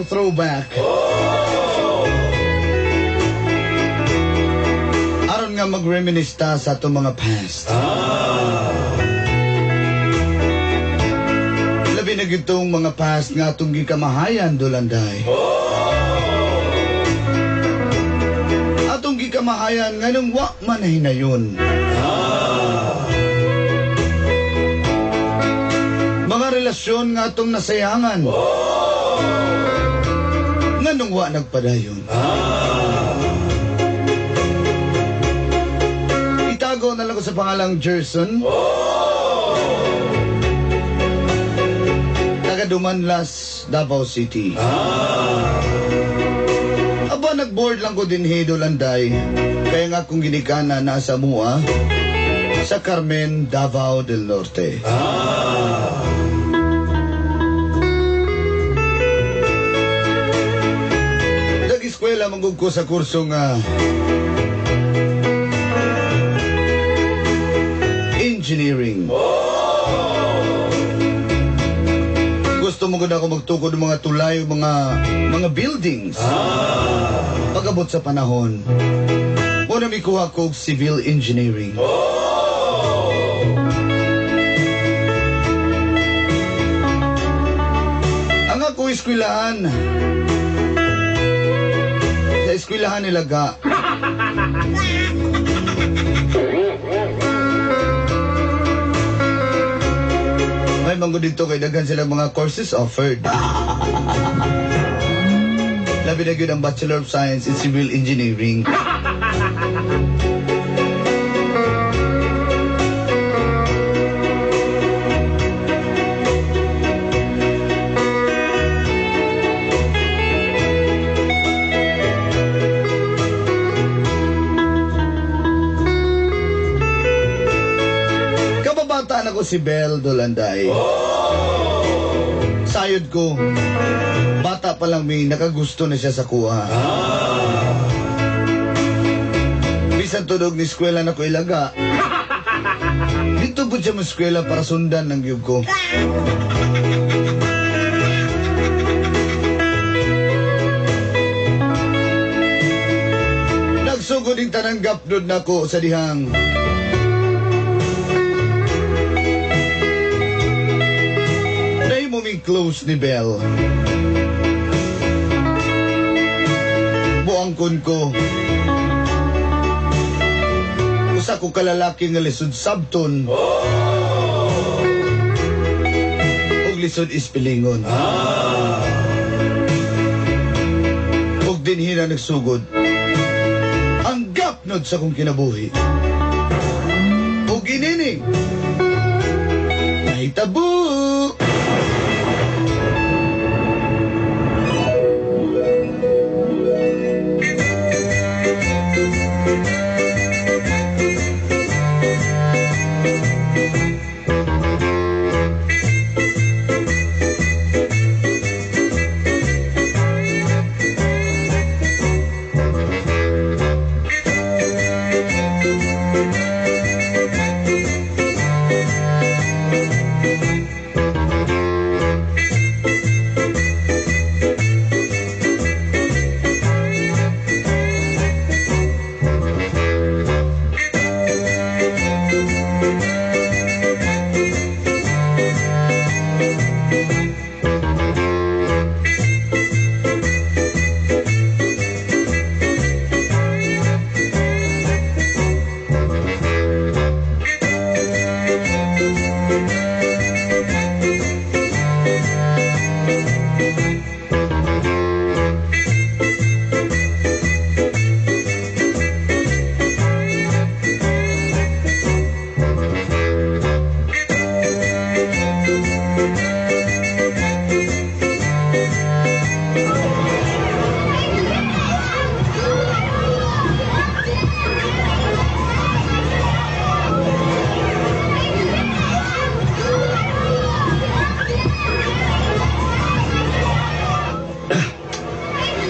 throwback. Aron nga mag-reminisce ta sa atong mga past. Labi na gitong mga past nga atong gikamahayan, Dolanday. Atong gikamahayan nganong wa man hinayon. Mga relasyon nga atong nasayangan. Nganong wa nagpadayon. Itago na lang ko sa pangalang Gerson. Taga Dumanlas, Davao City. Aba, nag-board lang ko din Dolanday. Kaya nga kung ginikana nasa mua sa Carmen, Davao del Norte. Nag-eskwela manggug ko sa kurso nga engineering. Gusto mo gud ako magtukod ng mga tulay, mga buildings. Pag-abot sa panahon, muna mi kuha ko og civil engineering. Ang ako eskwelahan, sa eskwelahan nilaga. May manggo dito kay daghan silang mga courses offered. Labi na gyud ang Bachelor of Science in Civil Engineering. Kababata na ko si Bel Dolanday. Sayod ko, bata pa lang may nakagusto na siya sa kuha. Bisan tunog ni eskwela na ko ilaga. Dito po siya mo eskwela para sundan ng yug ko. Nagsugod yung tananggap doon nako sa dihang. Dahil mo ming close ni Belle. Buangkon ko. Usa ko kalalaki nga lisod sabton. Ug lisod ispilingon. Ug dinhi na nagsugod. Ang gapnod sa kong kinabuhi. Ug inini. Nahitabo!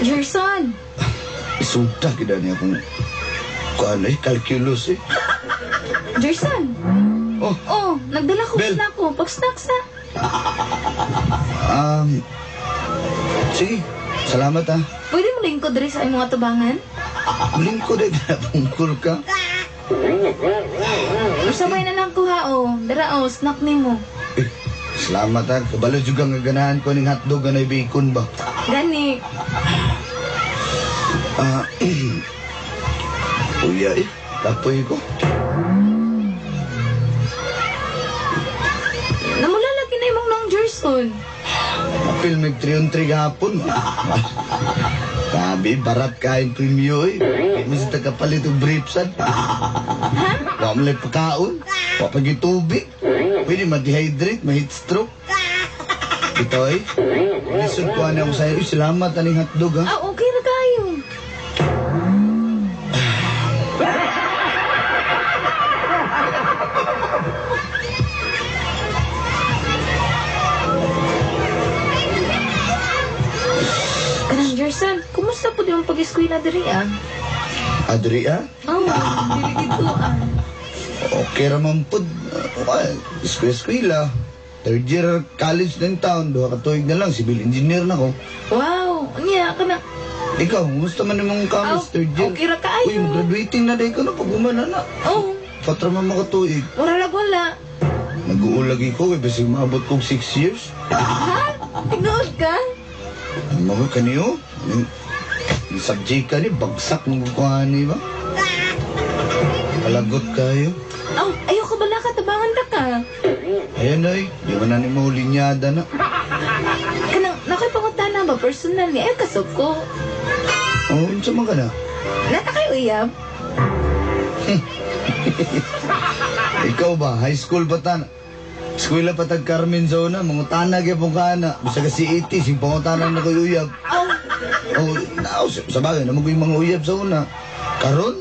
Gerson! Isuda kita niya kung kuan eh, calculus eh. Gerson! Oh. Oh, nagdala ko Bel. snack ko. Pag-snacks na. Sige. Salamat ha. Pwede mo lingkod diri sa imong atubangan? Lingkod ay bungkol ka. Sabay na lang ko ha, oh. Dara, oh, snack nimo. Eh, salamat ha. Kabalo juga nga ganahan ko ning hotdog nga nay bacon ba. Gani. Ah, uya eh. Kapoy ko. Namula lagi na imong nang Jerson. Apil mig 3 on 3 gahapon. Sabi, barat kain premyo eh. Di mo sa tagapalit og brief sad. Ha? Wa man lang pagkaon. Wa pa gyud tubig. Pwede ma-dehydrate, ma-heat stroke. Ito eh. Lisod ko ano ako sa'yo. Uy, salamat aning hotdog ha. Ah, okay na kayo. Kanang Jerson, kumusta po di mong pag-eskwela diri ah? Adri ah. Oh, dili dito ah. Okay ra man pud. Okay, eskwela. Third year college ng town. Duha ka tuig na lang. Civil engineer na ko. Wow, unya kana. Ikaw, kumusta man imong college Aw, third year? okay ra kaayo. Uy, graduating na day ko na pag umana na. Oh, Patra man makatuig. wala lag wala. Nag-uulagi ko, eh, basig maabot kong 6 years. Ha? Tinuod ka? Ang mga kaniyo, yung subject ka ni, bagsak mong kukuha ni ba? Palagot kayo. Oh, ayaw ka bala ka, tabangan ta ka. Ayan ay, di ba na ni mo linyada na. Kanang, nakoy pangutana ba, personal ni, ayaw kasuko. Oh, unsa man ka na? Nata kayo uyab? Ikaw ba, high school pa ta? Eskwela pa tag Carmen Zona, mangutana gyapon ka na. Bisag ka si 80, sing pangutana na ko'y uyab. Oh, Oh, nao, sa bagay, naman ko yung mga uyab sa una. Karon?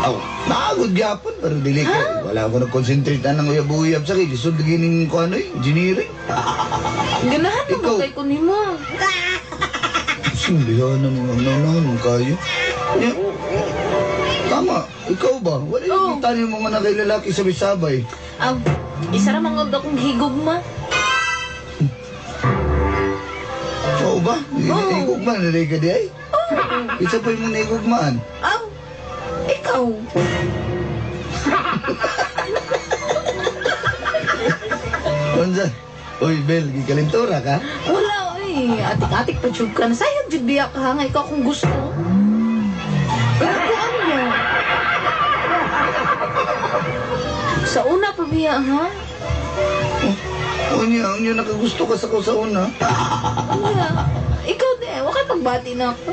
Aw, naagod gyapon, pero dili ka. Wala ako nag-concentrate na ng uyab-uyab sa kay. Lisod gining ko ano eh, engineering. Ganahan mo Ikaw. ba kay kunin mo? Simbihan na mga nanahan mo kayo. Yeah. Tama, ikaw ba? Wala yung Oo. kita yung mga nakailalaki sabay-sabay. Aw, isa ra man gud akong higugma. Oo ba? Oo. Igugmaan na rin ka di ay? Isa pa yung mga naigugmaan. Aw, ikaw. Unsa? Uy, Bel, gikalintura ka? Wala, oy. Atik-atik pa jud ka na. Sayang jud biya ka nga ikaw kung gusto. Pero kung ano yan? Sa una pa biya, ha? Unya, unya, nakagusto ka sa ko sa una. Wala. Ikaw di, wa kay pagbati na ako.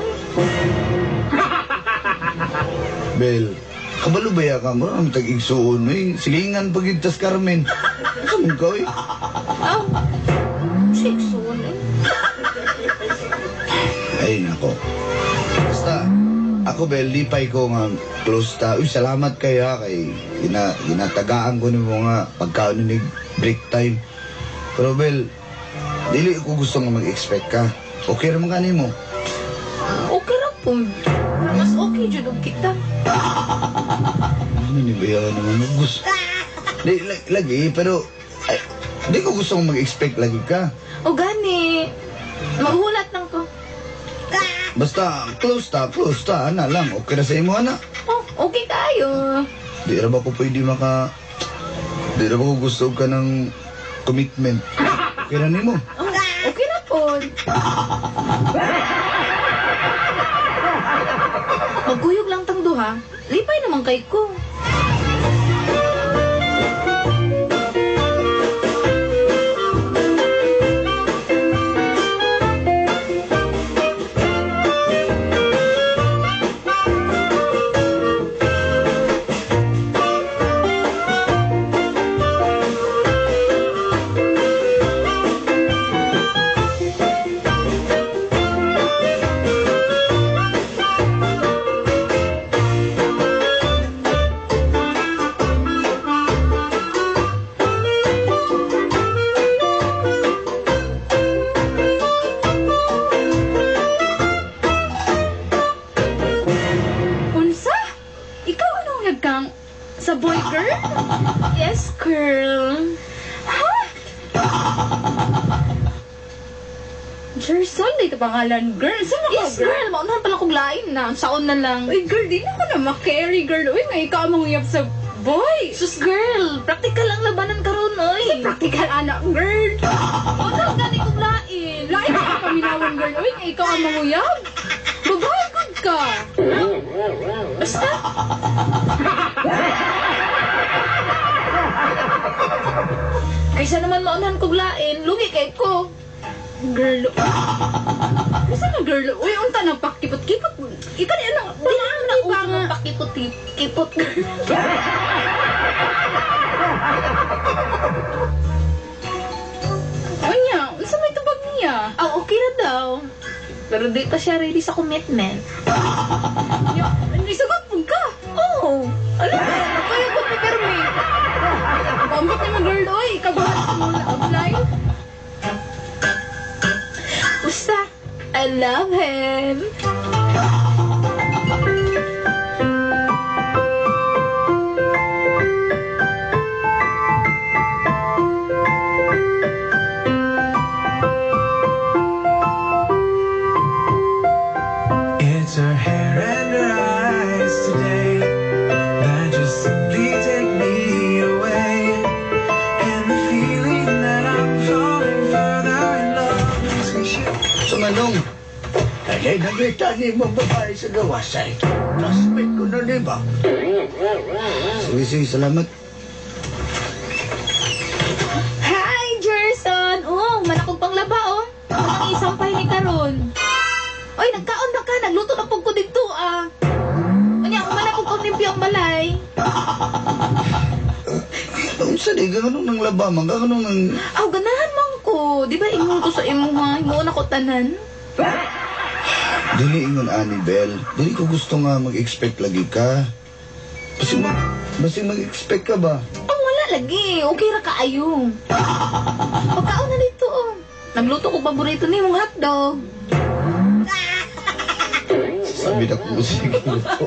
Bel, kabalo ba ya ka mo? Ang tag-igsuon, eh. Silingan pag tas Carmen. Asa man ka, eh? Aw, siksun eh. Ay, nako. Basta, ako, Bel, lipay ko nga close ta. Uy, salamat kayo, ha, kay ginatagaan ko ni mga pagkaon ni break time. Pero, Bel, dili ko gusto nga mag-expect ka. Okay raman ka nimo. Okay ra po. Pero mas okay jud og kita. Ano ni ba yan naman? Gusto. Di, lagi, pero, ay, di ko gusto mag-expect lagi ka. O gani, maghulat lang ko. Basta, close ta, ana lang. Okay na sa imo, ana. Oh, okay kayo. Di ra ba ko pwede maka... Di ra ba ko gusto ka ng commitment? Okay na nimo. Oh, okay na po. Magkuyog lang tang duha. Lipay naman kay ko. Unsa? Ikaw anong nagkang sa boy girl? Yes, girl. Ha? Jerson, dito pangalan, girl. Saan ka, Yes, girl. Maunahan pala kong lain na. Saon na lang. Uy, girl, di na ko na makarry, girl. Uy, nga ikaw ang manguyab sa boy. Sus, girl. Practical ang labanan karon, oy. Practical, anak, girl. Maunahan gani kong lain. Lain ka paminawan, girl. Uy, nga ikaw ang manguyab. Babae, good ka. Basta. Kaysa naman maunahan kong lain, lugi kay ko. Girl, basta na, girl. Uy, unta nang pakipot-kipot. Ikaw ni anang, Di na di na pa uso nga. ng pakipot-kipot. Unya, unsa may tubag niya? Ah, okay na daw. Pero di pa siya ready sa commitment. Nya, isagot po ka. Oo. Oh, alam mo, kayo ko permi. Pambot ni mo, girl, uy. Ikaw ba sa mga love life? Basta, I love him. It's her hair and her eyes today that just simply take me away. And the feeling that I'm falling further in love makes me shiver. Sa manong, kaya nakita ni mong babae sa gawasay. Classmate ko na, di ba? Sige, sige, salamat. Hi, Jerson! Oh, manakog panglaba, oh. Ang isang pahinig karon. Oy, nagkaon na ka. Nagluto na pug ko dito, ah. Unya, manakog kong limpyo ang balay. Unsa di ka ganun ng laba man, ka ganun ng. Aw, ganahan man ko. Di ba ingon ko sa imo ha? Ingon ako tanan. Dili ingon ani Bel. Dili ko gusto nga mag-expect lagi ka. Basig mag-expect ka ba? Oh, wala lagi. Okay ra kaayo. Pagkaon na dito, oh. Nagluto ko paborito ni mong hotdog. Sabi na ko sige luto.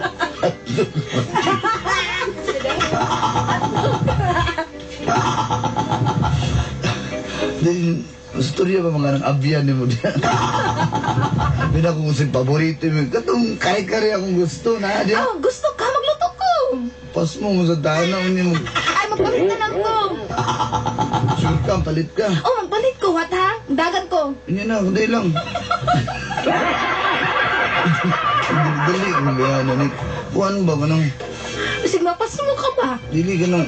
Then, istorya ba mga nang abyan ni mo diyan? Sabi na kung sig paborito mo. Katong kare-kare akong gusto na diyan. Oh, gusto ka magluto ko. Pas mo mo sa dana mo. Ay, magpalit na lang ko. Sure ka, palit ka. Oh, magpalit ko, what ha? Dagan ko. Yun na, kundi lang. Dali, ang bayana ni. Kuan ba ka nang, Bisig mapasmo ka ba? dili ka nang,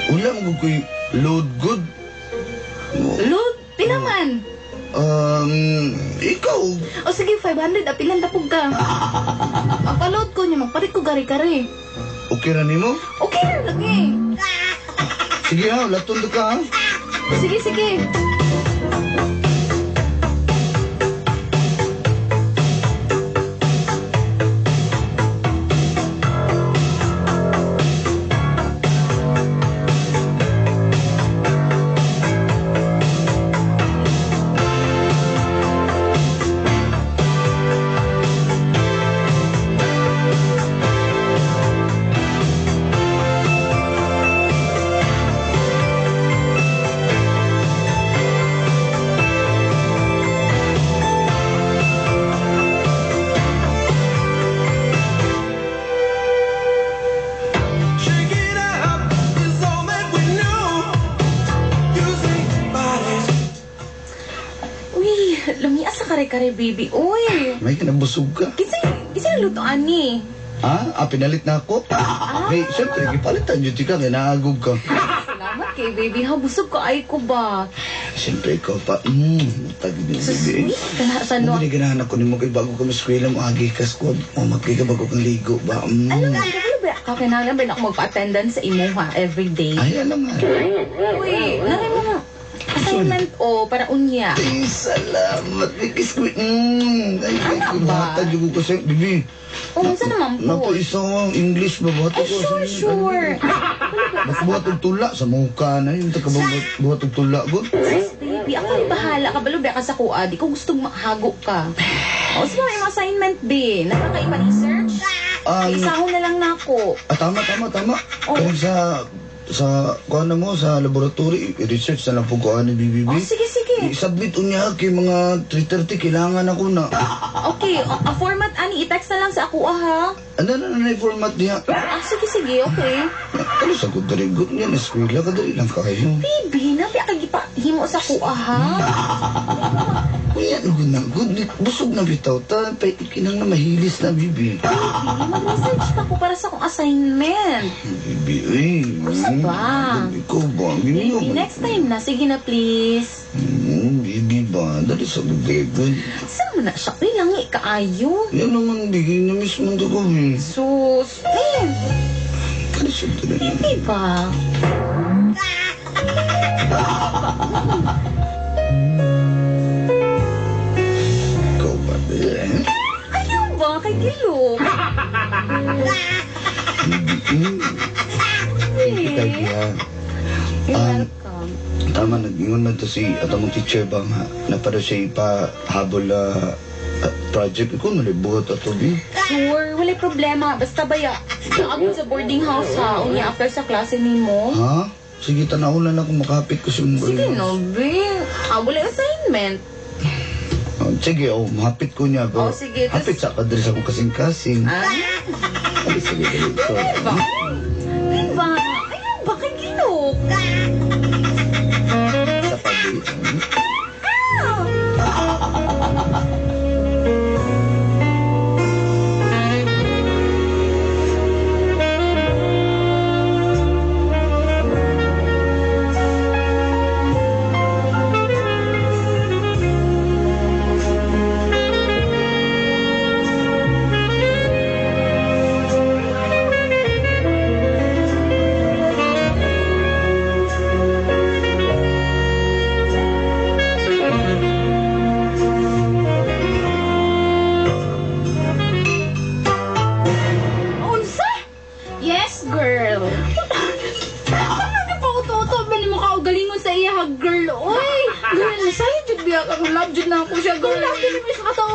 wala mo ko'y load good. Load, pila man. Ikaw, O sige, 500, apilan tapog ka. Magpa-load ko niya, magpalit ko gari-gari. Okay ra nimo? Okay na lagi. Sige ha, laton ka ha. Sige, sige. Shake it up is all that we know. Using bodies. Uy, lumia sa kare-kare, baby. Uy, May kinabusog ka. kinsa luto ani? Ha? Ah, pinalit na ako? Hey, siyempre, gipalitan yun ka, kaya naagog ka. Salamat kay baby. Ha, busog ka ay ko ba? Siyempre, ikaw pa, tag ni Sus, baby. uy, kana sa no. Ano ganahan ako nimo kay bago ka maskwela mo agi ka squad mo magkay ka bago kang ligo ba? Ano ka, ano ba ka kinahanglan ba na ako magpa-attendance sa imuha every day? Ay, alam nga. Uy, naray mo nga. Assignment o para unya. Ay, salamat. Kiss ko. Ay, ay, Ano ba? buhatan yung ko sa'yo, bibi. Oh, unsa naman po? Napo, isang English ba? Buhat Ay, ako. sure, sure. Mas buhat og tula sa mukha na yun. Taka buhat og tula ko. Sus, baby, ako ni bahala ka. Balo, ka sa kuha. Di ko gustong mahago ka. O, sa mga assignment, be. Nakakaipa-research? Isahon na lang na ako. Ah, tama, tama, tama. Oh. Kaya sa kuha na mo, sa laboratory, i-research na lang po kuha ni BBB. Oh, sige, sige. I-submit unya kay mga 3:30 kailangan ako na. Okay, ang format ani i-text na lang sa ako ha. Ano na na format niya? Ah, sige sige, okay. Ano sa good diri good niya na eskwela ka diri lang kayo. Baby, nabi ka gipa himo sa kuha ha. Kunya good na good busog na bitaw ta pa kinang na mahilis na bibi. Baby, mag-research pa ko para sa akong assignment. Bibi, eh. Unsa ba? Ikaw ba? Baby, next time na. Sige na, please. Bibi ba? Dali sa good good. Saan mo na siya? Uy, langi kaayo. Yan naman bigay na mismo to ko. Eh. Sus. Eh, Kali sa dali. baby ba? Ikaw ba? Eh? Ayaw ba? Kay Gilo. Thank you, kay You're Um, welcome. Tama, nag-ingon man to si atong teacher ba nga na para siya ipahabol project. Ikaw nalibuhat ato, bi. Sure, walay problema. Basta baya, naabot sa boarding house ha. Unya after sa klase nimo. Ha? Sige, tanaw na lang kung makapit ko sa mga Sige no, be. Ah, walay assignment. Oh, sige, oh, mahapit ko niya. Pero Oh, sige, tas- Hapit sa kadri sa akong kasing-kasing. Ah, Ay, sige, dali. So, diba? Diba? Ayaw ba kay Gilo? sa pabi. Unsa? Yes, girl. Ano di pa uto-uto ba nimo kaugalingon sa iya ha, girl? Oy! Girl, sayo jud biya ka love jud na ako siya, girl. Love jud na siya kato.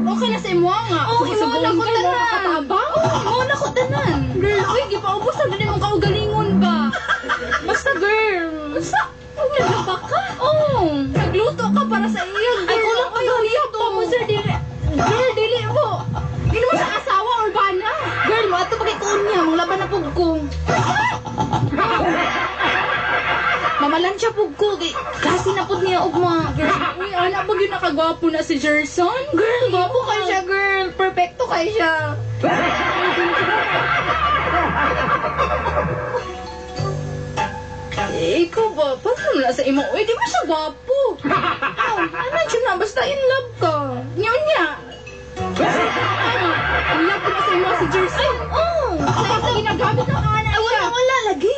Okay na sa imo nga. Oh, imo na ko tanan. Katabang. Oh, imo na ko tanan. Girl, oy, gipaubos na din imong kaugalingon ba? Basta, girl. Unsa? Naglaba ka? Oo. Nagluto ka para sa iya, girl. Ay, kulang pa Oy, gani pa mo, sir, dili. Girl, dili mo. Hindi mo sa asawa or bana. Girl, mo ato pagkikuon niya, manglaban na pug ko. Mamalansya pug ko kay klase na pud niya ugma. Girl, uy, ala ba yun nakagwapo na si Gerson? Girl, gwapo kay siya, girl. Perfecto kay siya. Eh, ikaw ba? Paano na sa imo? Uy, di ba siya gwapo? Aw, ano siya na basta in love ka. Niya niya. Ano? In love ko na sa imo si Gerson. Oh, Sa isa ginagamit na ka na ay, wala siya. wala lagi.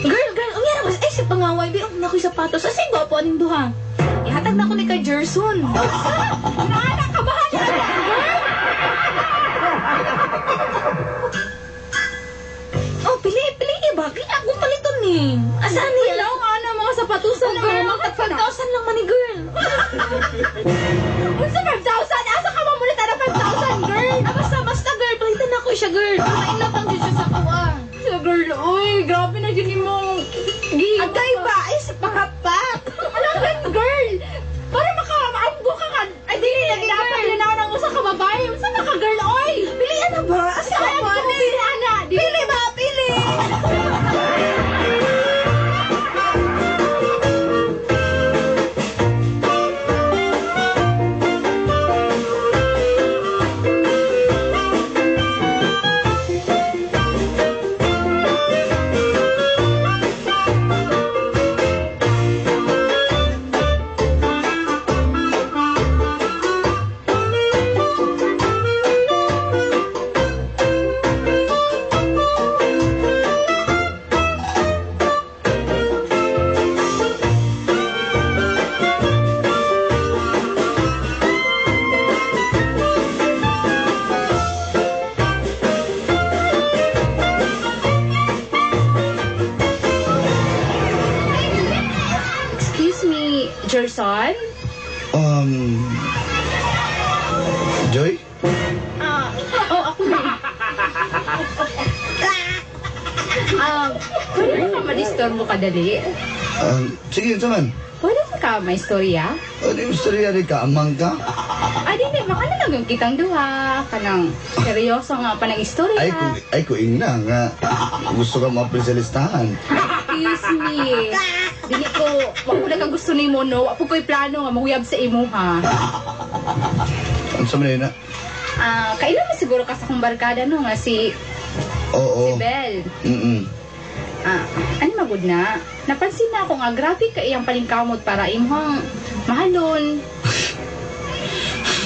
Girl, girl, unya na basta ay si pangaway bi, oh, nakoy sapatos. Asa yung gwapo aning duha? Ihatag na ko ni kay Gerson. Naana ka ba? Girl! Oh, pili, pili ba? Kaya ako paliton ni. Asa niya? Wala ka na mga sapatusan, Oh, girl. girl, mga 5,000 lang man ni girl. Unsa 5,000? Asa ka mamulit na 5,000, girl? Ah, basta, basta girl, palitan ako siya girl. Kumain na pang siya sa kuha. Sa girl, uy, grabe na yun imong Agay ba? Ay, si pangapak. Ano gan, girl? Para makaamgo ka ka. Ay, dili lagi, dapat girl. linaw ng usa ka babae. Unsa ka ka, girl, oy? Pili ano ba? Asa Ay, ka ba? ang pili, ana. Pili ba? Pili! Excuse me, Gerson? Joy? Ah, oh, ako na. Pwede ba ka madisturbo ka dali? Sige, unsa man? Pwede ba ka may istorya? Ano yung istorya rin ka? Amang ka? Ay, di, baka na lang yung kitang duha. Kanang seryoso nga pa ng istorya. Ay, kuing na nga. Gusto ka ma-apply sa listahan. Excuse me. Dili ko, wa ko na ka gusto nimo, no? Wa po ko'y plano nga manguyab sa imo, ha? Ano sa man na? Kailan mo siguro ka sa akong barkada, no? Nga si, Oo. si Belle. Mm-mm. Ano magud na? Napansin na ako nga, grabe ka iyang palingkamot para imong mahalon.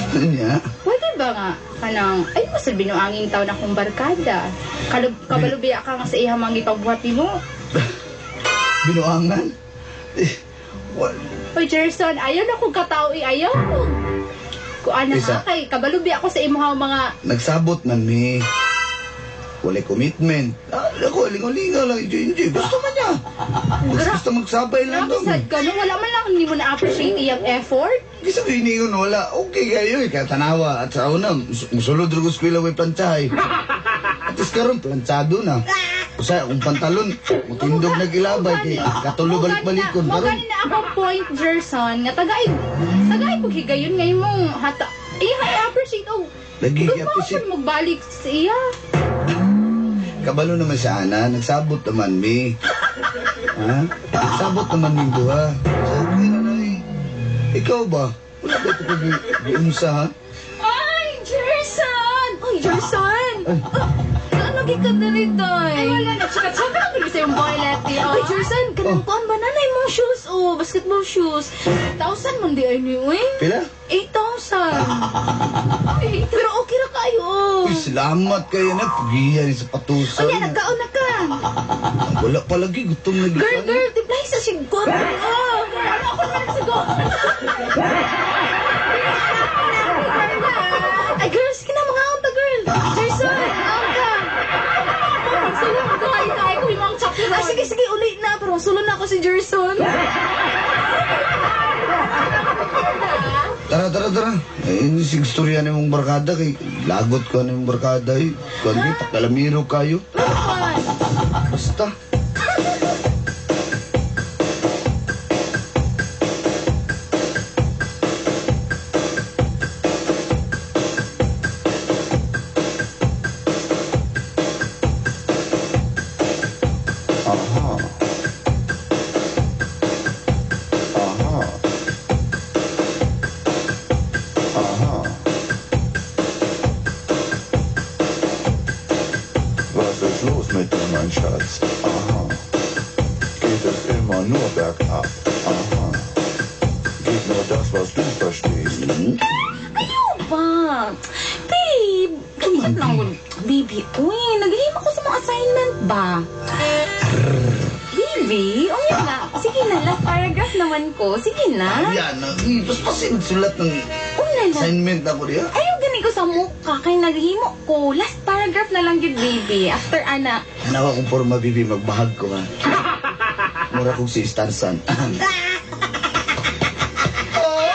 Ano niya? Pwede ba nga, kanang, ay mo sa binuangin taon akong barkada. Kabalubiya ka nga sa iyang mga ipabuhat nimo. Binuangan? Eh, what? Oy, Jerson, ayaw na kong katao, eh. Ayaw ko. Kuan na Isa. nga kay, kabalubi ako sa imuha mga... Nagsabot man mi. Walay commitment. Ako, lingaw-lingaw lang. Enjoy, enjoy. Gusto man niya. Gusto magsabay lang Grabe daw. sad ka, no? Wala man lang hindi mo na-appreciate iyang effort. Kasi ko iniingon, wala. Okay kayo eh. Kaya tanawa. At sa una, musulod rin ko eskwela way plantsahay. At is karon, plantsado na. Usa, akong pantalon, mutindog nag-ilabay. Kay katulo balik-balikon. Mo Karon, gani na akong point, Jerson, nga tagay pag higayon ngayon mong hata. Iya, I appreciate, oh. Lagi, Gusto appreciate. ko magbalik sa iya. Kabalo naman si Ana, nagsabot naman mi. Ha? Nagsabot naman mi duha. So, okay na na eh. Ikaw ba? Wala ba ito pag giunsa ha? Ay, Jerson! Ay, Jerson! Ay. Ano ka na rin, Day? Ay, wala na. Tsaka-tsaka lang sa yung boylet, eh. Ay, Jerson, kanang kuan ba nanay mong shoes? Oh, basketball shoes. 1,000 man di ay ni, uy. Pila? 8,000. Ay, pero okay ra kayo, oh. Uy, salamat kayo na. Pagiyan sa patusan. Unya, nagkaon na ka. Wala pa lagi, gutom na Girl, gikan. girl, tiplay sa sigkot. Oh, Girl, ano ako naman nagsigo? Ay, girl, sige na, mga unta, girl. Jerson, ang ka. Sulod ko, ay, ay, ko yung mga chocolate. Ah, sige, sige, uli na. Pero sulod na ako si Jerson. Tara, tara, tara. Eh, sige, istorya na mong barkada. Kay lagot ko na mong barkada eh. Kuan di, pakalamiro kayo. Basta. Aha. Aha. Aha. Was ist los mit dir, mein Schatz? Aha. Geht es immer nur bergab? Aha. Geht nur das, was du verstehst? Ayaw ba? Babe, kinit lang ko. Baby, uy, naghihim ako sa mga assignment ba? Baby, unya na. Sige na, last paragraph naman ko. Sige na. Ayan, paspasin sulat ng Una na. assignment ako diya. Ayaw gani ko sa mukha kay naghimo ko. Last paragraph na lang yun, baby. After ana. Hanawa kong forma, baby, magbahag ko ha. Mura kong si Tarzan. Uy,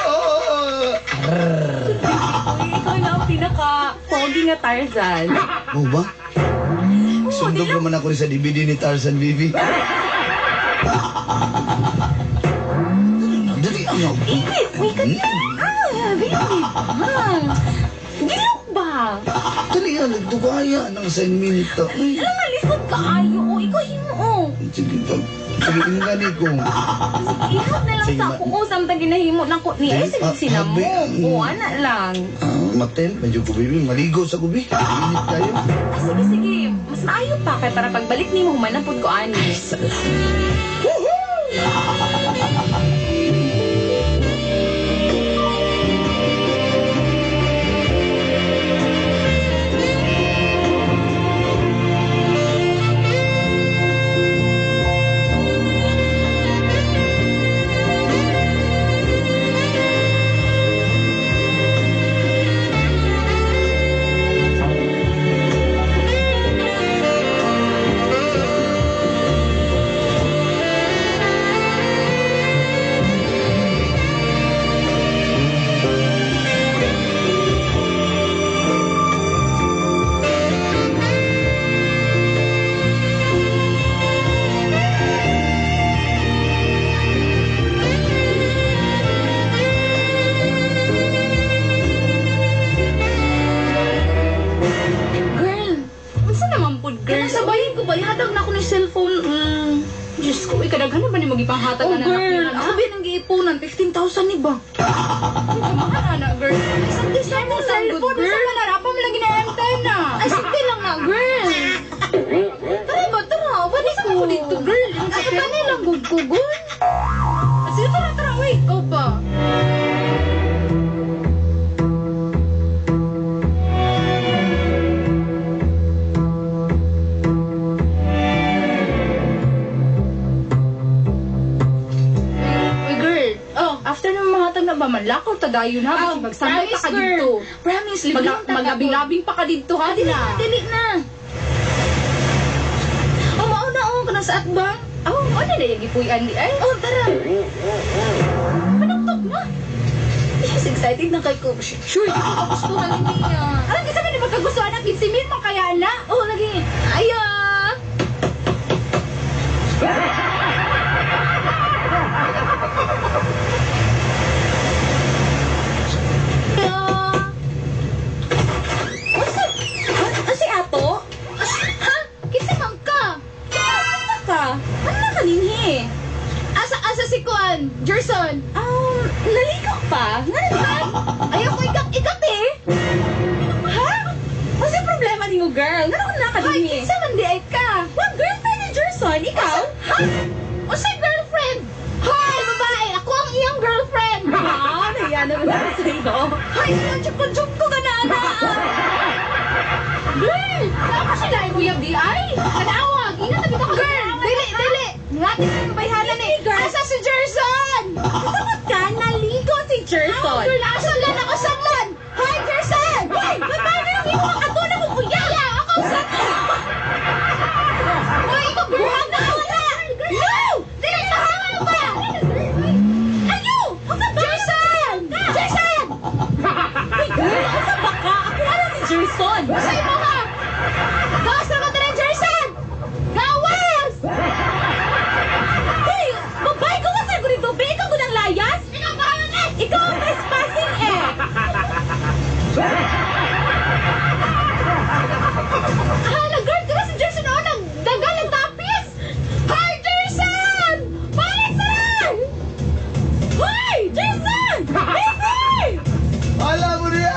ikaw na ang pinaka-pogi nga Tarzan. Mo ba? Sundog naman ako rin sa DVD ni Tarzan, baby. Dali, ano? Baby, uy, ka Ah, baby. Ah, gilok ba? Dali, ah, nagdugaya ng assignment. Ay, Alam nga, lisod ka ayo. O, ikaw himo, oh. sige, sige, ingani ko. Ihap na lang Sige, sa ako. O, samtang ginahimo na ko ni. Ay, sige, sinamo. O, ana lang. Matel, medyo ko, baby. Maligo sa kubi. Init kayo. Ah, sige, sige. Mas maayo pa kay para pagbalik nimo humanapod ko ani. Gipanghatag Oh, na girl. na. Ako ba nang giipunan? 15,000 ni ba? Mahal ana, girl. Ay, sakti-sakti Mo lang, cellphone, good sa girl. man pa man lagi na M10 na. Ay, sakti lang na, girl. Tara ba, tara. Wala Ko ko dito, girl. Ay, ba lang guggugon? Sige, tara, tara. Wait, ikaw pa. Uy, girl. Oh. After na mahatag na ba, manlakaw ta dayon ha. Oh, Magsambay pa promise, ka girl. dito. Promise, libre lang ta Maglabing-labing pa ka dito ha. Dili Na. na, dili na. Oh, mauna oh, kanang sa atbang. Oh, ano na yung gipuy-an di ay? Oh, tara. Panuktok na. Yes, excited na kay ko. Sure, di ko kagustuhan ni niya. Alam kasi man magkagustuhan ang 15 mil man kaya na. Oh, lagi. Aya. Aya. What's up? Ano si Ato? Ha? Kinsa man ka? Kinsa ka? Ano na kaninhi? Asa asa si Kuan? Gerson. Naligo pa? Nga na ba? Ayaw ko ikak ikat eh. Ha? What's yung problema nimo, girl? Nga na Ay, kaninhi? kinsa man di ay ka? Wa girlfriend ni Gerson, ikaw? Ha? Unsay girlfriend? Hoy, babae, ako ang iyang girlfriend. Ah, nahiya naman ako sa'yo. Hoy, joke ko ka na, ana. Girl, saan mo siya dahil uyab di ay? Kanawag, ingat na bitaw ka. Girl, dili, dili. Ngati sa bayhanan eh. Asa si Gerson? Kasabot ka, naligo si Gerson. Girl, asa lan ako sanlan. Hi, Gerson. Hoy, babae na yung imo makatuna kong uyab. Yeah, ako sa. Hoy, ikaw girl. na wala. No! Dili, pahawa mo ba? Ayo! Unsa ba? Gerson! Gerson! Hoy, girl, unsa ba ka? Ako wala si Gerson. Sa imo ha? Gawas na ka diri, Gerson! Gawas! Hoy, babae ko kasi ko dito. Be, ikaw ko ng layas? Ikaw bahala na! Ikaw ang trespassing eh. Hala, girl, tira si Gerson oh, nagdagal ang tapis! Hi, Gerson! Balik na! Hoy, Gerson! Baby! Alam mo niya!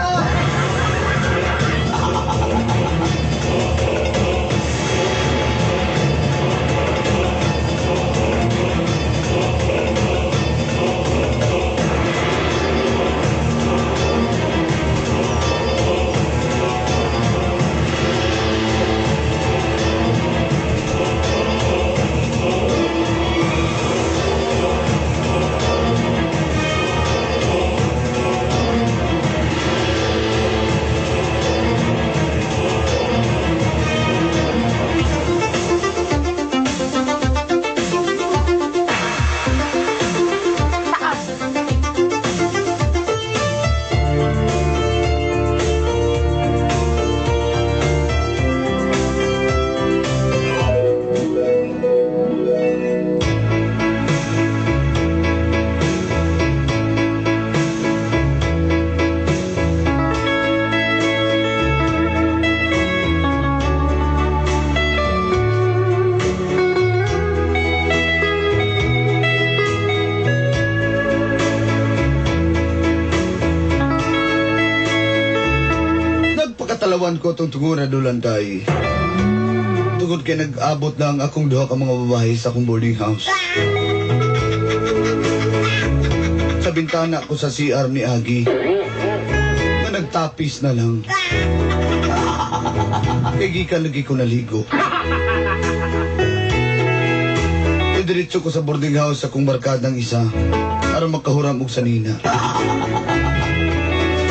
Nagpakatalawan ko itong tungura dulanday. Tungod kay nag-abot na ang akong duha ka mga babae sa akong boarding house. Sa bintana ko sa CR ni Agi, nga nagtapis na lang. Kay gikan lagi ko naligo. Idiretso ko sa boarding house sa akong barkadang isa aron makahuram og sanina.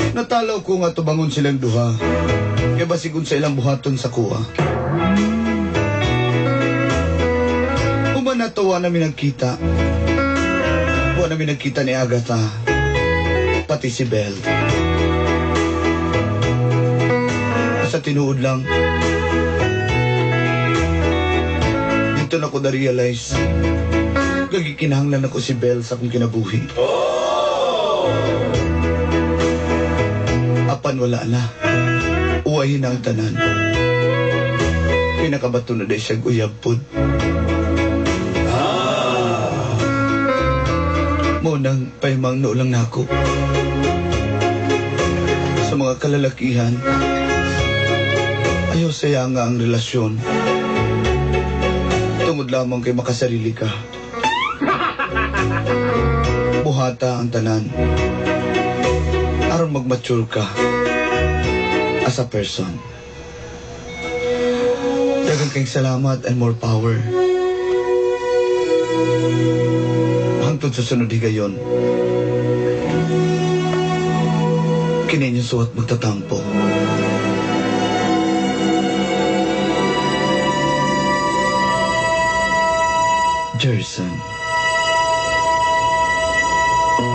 Natalaw ko nga tubangon silang duha. Kaya basigon sa ilang buhaton sa kuha. Human na to, wa namin nagkita. Wa namin nagkita ni Agatha. Pati si Belle. Sa tinuod lang, dito na ko na-realize, gagikinahanglan ako si Belle sa akong kinabuhi. Apan wala na. Uwahin na ang tanan. Kaya nakabato na dahil siya uyab pod. Mao nang pahimangno lang nako. Sa mga kalalakihan, ayaw sayanga ang relasyon. Tungod lamang kay makasarili ka. Buhata ang tanan. Aron mag-mature ka as a person. Daghang kayong salamat and more power. Hangtod sa sunod higayon. Kini inyong suwat magtatampo. Jerson.